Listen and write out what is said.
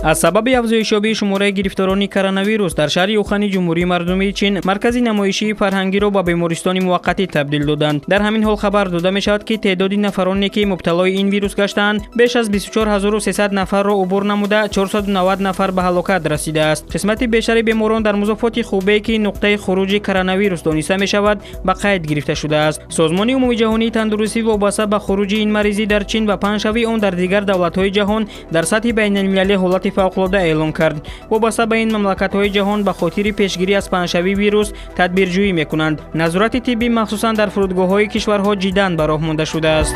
Аз сабаби афзоишёбии шумораи гирифторони коронавирус дар шаҳри Ухани Ҷумҳурии Мардумии Чин маркази намоишии фарҳангиро ба бемористони муваққатӣ табдил доданд. Дар ҳамин ҳол хабар дода мешавад, ки теъдоди нафароне, ки мубталои ин вирус гаштаанд, беш аз 24 300 нафарро убур намуда, 490 нафар ба ҳалокат расидааст. Қисмати бештари беморон дар музофоти Хубей, ки нуқтаи хуруҷи коронавирус дониста мешавад, ба қайд гирифта шудааст. Созмони умумиҷаҳонии тандурустӣ вобаста ба хуруҷи ин маризӣ дар Чин ва паҳншавии он дар дигар давлатҳои ҷаҳон дар сатҳи байналмилалӣ ҳолати фавқулода эълон кард. Вобаста ба ин, мамлакатҳои ҷаҳон ба хотири пешгирӣ аз паҳншавии вирус тадбирҷӯӣ мекунанд. Назорати тиббӣ, махсусан дар фурудгоҳҳои кишварҳо, ҷиддан ба роҳ монда шудааст.